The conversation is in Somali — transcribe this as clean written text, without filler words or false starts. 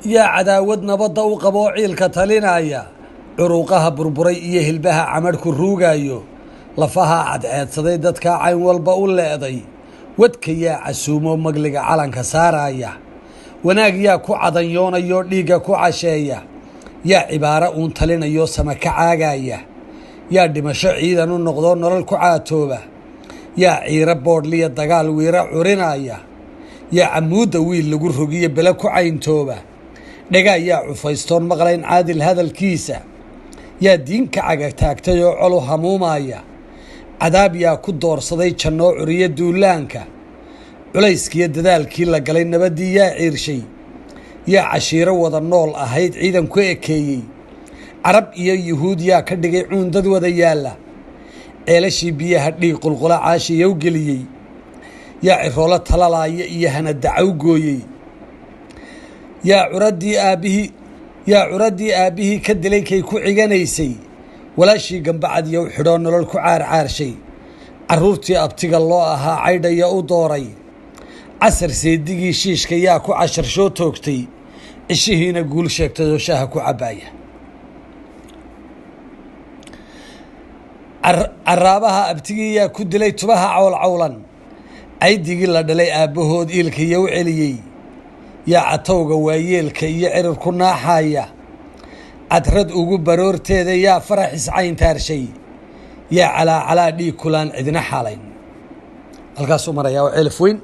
Yaa cadaawad nabadda u qaboo ciilka talinaya? Curuuqaha burburay iyo hilbaha camadhku ruugaayo, lafaha cadceedsaday, dadkaa cayn walba u leeday, wadka yaa casuumo magliga calanka saaraya? Wanaag yaa ku cadanyoonayoo dhiigga ku casheeya? Yaa cibaaro uun talinayoo sama ka caagaya? Yaa dhimasho ciidan u noqdoo nolol ku caatooba? Yaa ciiro boodhliya dagaal wiiro curinaya? Yaa camuudda wiil lagu rogiyo bele ku cayntooba? Dhagaa yaa cufaystoon maqlayn caadil hadalkiisa? Yaa diin ka caga taagtay oo colu hamuumaya? Cadaab yaa ku doorsaday jannoo curiyo duulaanka? Culayskiiyo dadaalkii la galay nabaddii yaa ciirshay? Yaa cashiiro wada nool ahayd ciidan ku ekeeyey? Carab iyo yuhuud yaa ka dhigay cuun dad wada yaalla? Ceelashii biyaha dhiig qulqula caashiyow geliyey? Yaa ciroolo talalaaya iyo hanadacaw gooyey? Yaa curaddii aabbihii, yaa curaddii aabbihii ka dilay kay ku ciganaysay? Walaashii gambacad yow xidhoo nolol ku caarcaarshay? Carruurtii abtiga loo ahaa caydhaya u dooray? Casar seedigii shiishka yaa ku casharshoo toogtay, cishihiina guul sheegtay oo shaaha ku cabbaaya? Caraabaha abtigii yaa ku dilay tubaha cawlcawlan? Caydigii la dhalay aabbahood iilkaya u celiyey? Yaa catowga waayeelka iyo cirir ku naaxaya? Cadrad ugu baroorteeda yaa farax iscayntaarshay? Yaa calaacalaa dhiig kulaan cidina xaalayn? Halkaasuu marayaa oo Ceelaf Weyn.